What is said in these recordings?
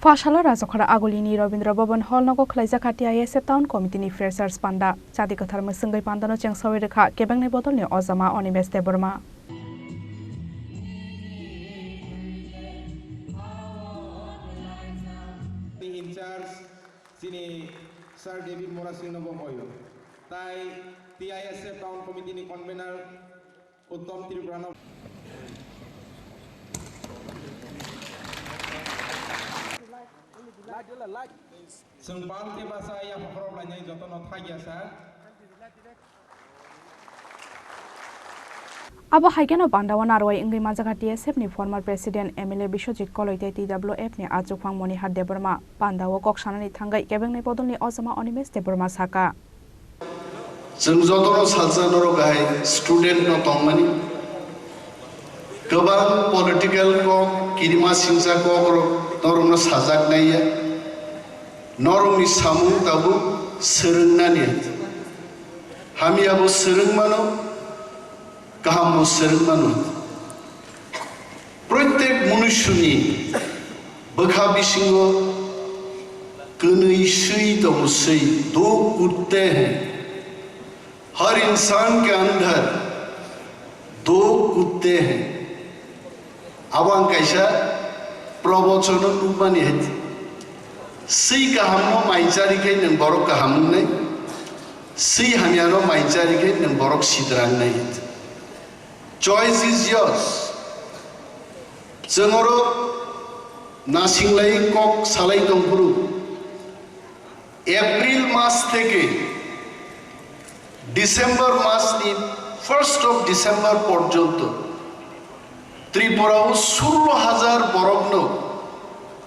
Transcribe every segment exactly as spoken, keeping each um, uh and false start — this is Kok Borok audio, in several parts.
Phasalo Rajakhara Agulini Rabindra Bhavan Hall nogo khwlaijakha T I S F Town Committee ni Freshers Panda. Chati kwthar mwswngwi pandano chengsawi rwkha kebengnai bodolni ojama Animesh Debbarma. In charge chini Sir David Morasing no bo hoyo. Tai T I S F Town Committee ni convener Uttom Tripura no. Chwng bal khe basa ya hokhorok lainai jotono thagya sa. Abo hai kheno pandao narwai wngwi manjakha T S F ni former president M L A Biswajit Koloi tei T W F ni achukphang Monihar Debbarma. Pandao kok sanani thangwi kebengnai bodolni ojama Animesh Debbarma saka. Chwng jotono salsa norok hai student no tongmani. Kwbang political kok, kirima singsa kok rok norokno sajak naiya. Norokni samung tabuk swrwng nani. Hamya bo swrwng mano, kaham bo swrwng mano. Protek munushuni bwkha bisingo kwnwi swi tongo swi, do kutte hain. Har insan ke andar do kutte hain. Abo ang kaisa probochono nukmani hai. Swi kahamno maichari khe nwng borok kaham wngnai. Swi hamyano maichari khe nwng borok sidrang nai. Choice is yours. Chwng oro nasinglai kok salai tongphuru. April mas theke December mas ni first of December porjonto Tripura o sullo hajar borokno,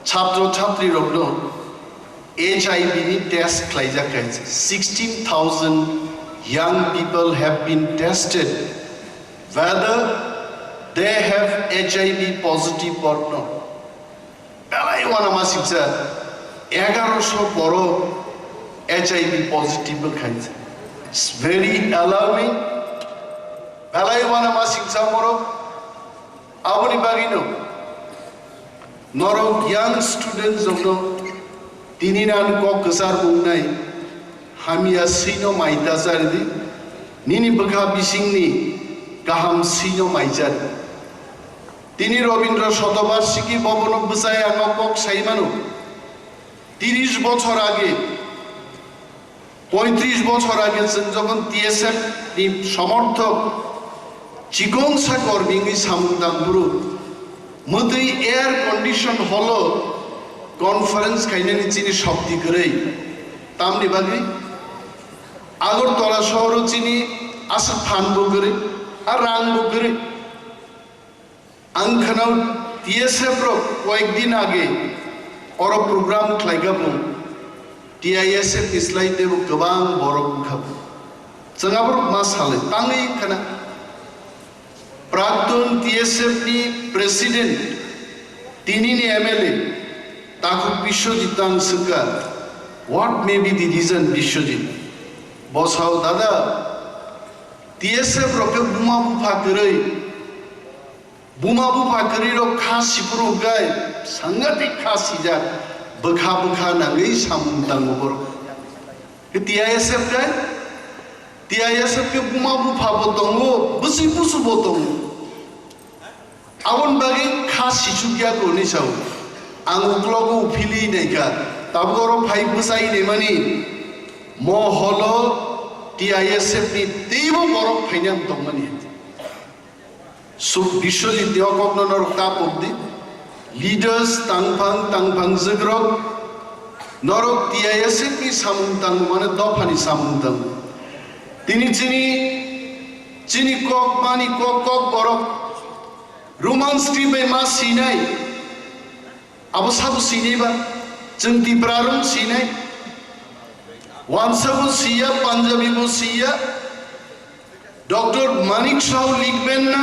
chhatro chhatrirokno H I V ni test khlaijak kha. Sixteen thousand young people have been tested whether they have H I V positive or not. Belai uanamasingcha egaroso borok H I V positive wngkha. It's very alarming. Belai uanamasingcha borok. Aboni bagwino norok young students rokno tini nan kok kwchar wngnai, hamya swino mai ta charidi, nini bwkha bisingni kaham swino mai charidi. Tini Rabindra Shatabarshiki Bhavan o bwchai ang o kok sai mano. Tirish bochor age, poitris bochor age chwng jokhon T S F ni somorthok chikon sa kormi wngwi samung tangphuru, mwtwi air condition hall o conference khainani chini shokti kwrwi. Tamni bagwi Agartala sohoro chini aswk phan bo kwrwi, a rang bo kwrwi. Ang khwnao T S F rok koyek din age oro program khlaikha bo, T I S F ni slai teibo kwbang borok wngkha bo. Chwng aborok ma salai tangwi khna. Praktun T S F ni president, tini ni M L A, Takhuk Biswajit ang swngkha, "What may be the reason, Biswajit?" Bo sao, "Dada, T S F rok khe buma bupha kwrwi, buma bupha kwrwi rok kha siphuru hwnkhe sangatik kha sijak, bwkha bwkha nangwi samung tango borok." Khe T I S F khe, T I S F khe buma bupha bo tongo, bwswi busu bo tongo. Aboni bagwi kha sichukya ko hinwi sao. Ang uklogo uphilwi naikha, tabuk oro phai bwchai naimani mo holo T I S F ni teibo borok phaina tongmani. Suk Biswajit ni o kokno norok ta pokdi. Leaders tangphang tangphang jwkrok norok T I S F ni samung tangmani dophani samung tang. Tini chini chini kok mani kok kok borok Roman script bai ma sinai. Abo sabo sinai ba, chwng Tipra rok sinai. Wansa bo siya, Punjabi bo siya. Doctor Manik Sahu likben na,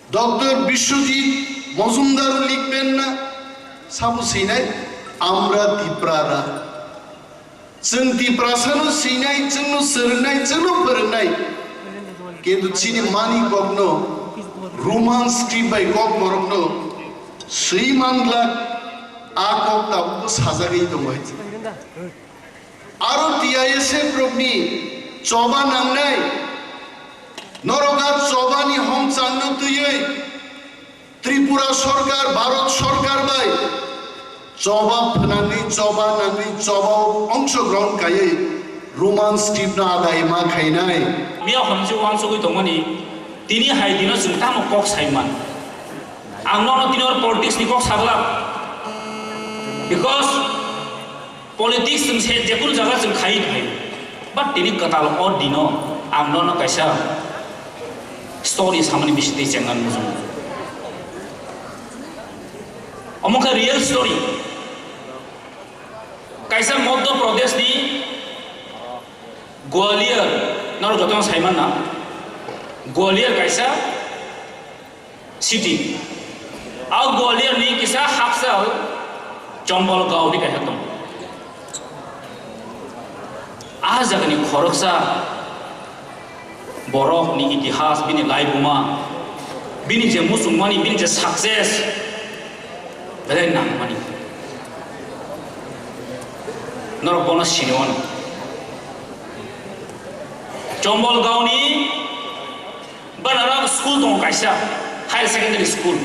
Doctor Biswajit Mojumdar likben na, sabo sinai, আমরা তিপ্রারা। Chwng Tiprasano sinai, chwngno swrwngnai, chwngno phwrwngnai. Kintu chini mani kokno Roman script bai kok borokno swi manglak. A kok tabukbo sajagwi tongo hai. Aro T I S F rokni choba nangnai, norok a chobani hongchangno twiwi Tripura sorkar, Bharat sorkar bai choba phnangwi, choba nangwi, choba o ongshogrohon kaiwi Roman script no adai ma khainai. Miya homsi wansugwi tongmani, tini hai dino chwng tamo kok saiman. Ang nono tini or politics ni kok saglak. Because politics chwng se jekunu jaga chwng khai khai. But tini kwtal o dino ang nono kaisa story samani bisingtwi chengan mujung. Omo khe real story. Kaisa Madhya Pradesh ni Gwalior, norok jotono saiman na? Gwalior kaisa city. A Gwalior ni kisa hapsal Chombolgaon ni kaisa tongo. A jagani khoroksa borok ni itihas, bini laibuma, bini je muchungmani, bini je success, belai nangmani. Norok bono sini wano. Chombolgaon ni Banaram school tongo kaisa, higher secondary school.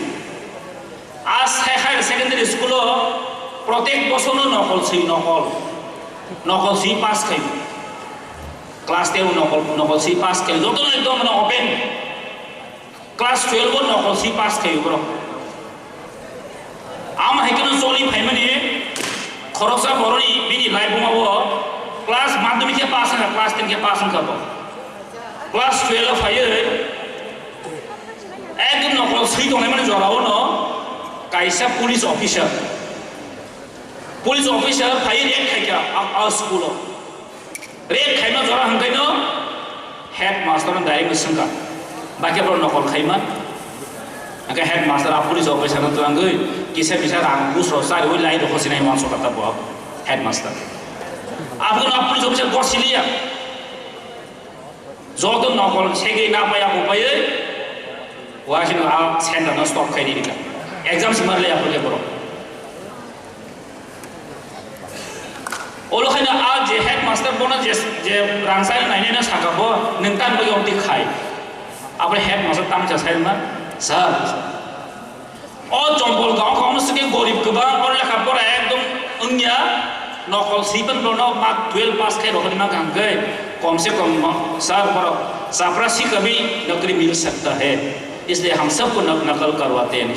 A sai higher secondary school o protek bosor no nokol swi nokol, nokol swi pass khai. Class ten o nokol, nokol swi pass khai. Joto no ekdom mane open. Class twelve o nokol swi pass khai borok. Amo hai kheno choli phaimani khoroksa boroni bini laibuma o class madhyamik khe pass wngkha, class ten khe pass wngkha bo. Class twelve o phaiwi ekdom nokol swi tonglaimani jorao no kaisa police officer, police officer phaiwi raid khaikha a, a school o. Rape khaima jora hwnkhaino headmaster no direct no swngkha, "Bai khe borok nokol khaima?" Hwnkhe headmaster a police officer no twlangwi kisa misa rang bus rok chariwi lai rokho sinai uansukha ta bo headmaster. Abono a police officer gosiliya. Joto nokol segwi napaiya bupaiwi uaisino a center no stop khai rikha. Exam si marliya hwnkhe borok. Olo khaino a je headmaster bono je, je rangchak nainai no saka bo, "Nwng tamo bagwi omtwi khai?" Abo headmaster tamo cha sai ma, "Sir, o Chombolgaon kha, omo swkhe gorib kwbang, oro lekha pora ekdom wngya, nokol swi phan bono ma twelve pass khai rohorima hwnkhe, kom se kom, sir, borok chaprasi ka bhi naukri mil sakta hai, isliye hum sabko nak-, nakal karwate hain."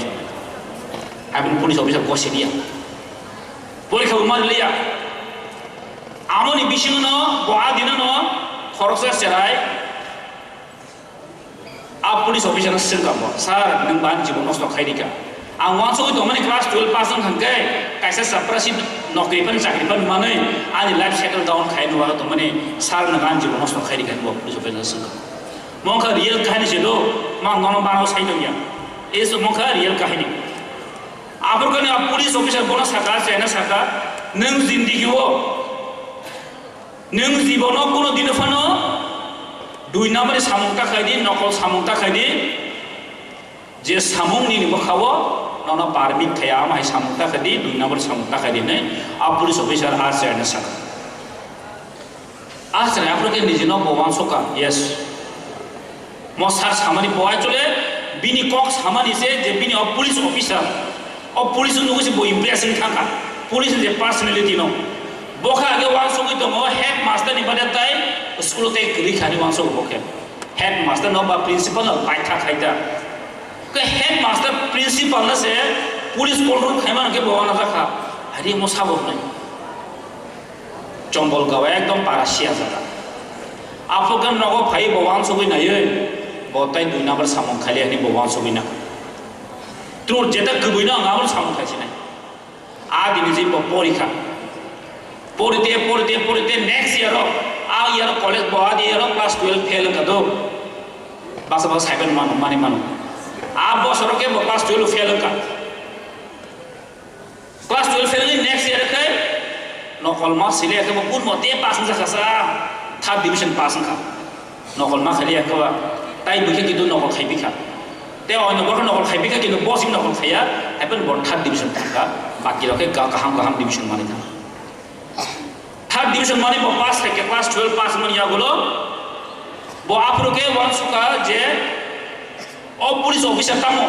Aboni police officer gosiliya. Porikha bo manliya. Amoni bisingo no bo a dino no khoroksa cherai a police officer no swngkha bo, "Sir, nwng bo ani jibon nosto khai rikha. Ang uansugwi tongmani class twelve pass wngkha hwnkhe kaisa chaprasi nokri phan chakri phan manwi ani life settle down khai nw tongmani sir nwng ani jibon nosto khai rikha," bo police officer no swngkha. Mongkha real kahini se do, mang nono banao sai tongya. Eso mongkha real kahini. Aphurkani a police officer bono saka, chena saka, "Nwng jindigi o, nwng jibono kuno dino phano dui number ni samung ta khai di, nokol samung ta khai di, je samung nini bwkha o nono permit khaya, ama hai samung ta khai di, dui number ni samung ta khai di," hinwi a police officer a chena saka. A chwrai aphuru khe nijino bo uansukha, yes. Mo sir samani bo actually bini kok samani se je bini o police officer, o police nugwi se bo impress wng thangkha, police ni je personality no. Bo khe age uansugwi tongo headmaster ni bade tai school o tei kwrwi kha hinwi uansukgo bo khe. Headmaster no ba principal no paitha khaita. Khe headmaster principal no se police control khaimano khe bo uanajakha. Hari mo sabo hwnwi. Chombolgao ekdom para siya jaga. Aphuru khe nogo phai bo uansugwi naiwi, bo tai dui number samung khailiya hinwi bo uansugwi nang. Tru jeta kwbwino ang abo samung khai sinai. A dini je bo porikha. Porite, porite, porite next year o, a year o college bo a year o class twelve fail wngkha do. Basa basa cyber mano, mani mano. A bosoro khe bo class twelve fail wngkha. Class twelve fail ni next year khe nokolma sile khe bo kun mote pass wngjakha sa, third division pass wngkha. Nokolma khailiya khe ba, tai bwkhe kintu nokol khaipikha. Te oino borok nokol khaipikha kintu bo simi nokol khaiya, haikhe bo third division thangkha. Baki rok khe ka-, kaham kaham division manwi thang. Third division manwi bo pass khe class twelve pass mani yagulo bo aphuru khe uansukha je o police officer tamo.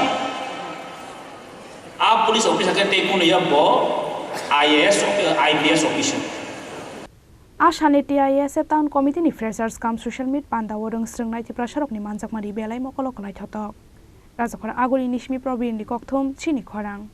A police officer khe tei kunu ya bo I A S, I P S officer. A sani T I S F Town Committee ni Freshers cum Social Meet panda o rwng swrwngnai Tiprasarokni manjakmani belai mokolo kwlai thotok. Rajakhor Aguli ni simi Probin ni kokthum chini khorang.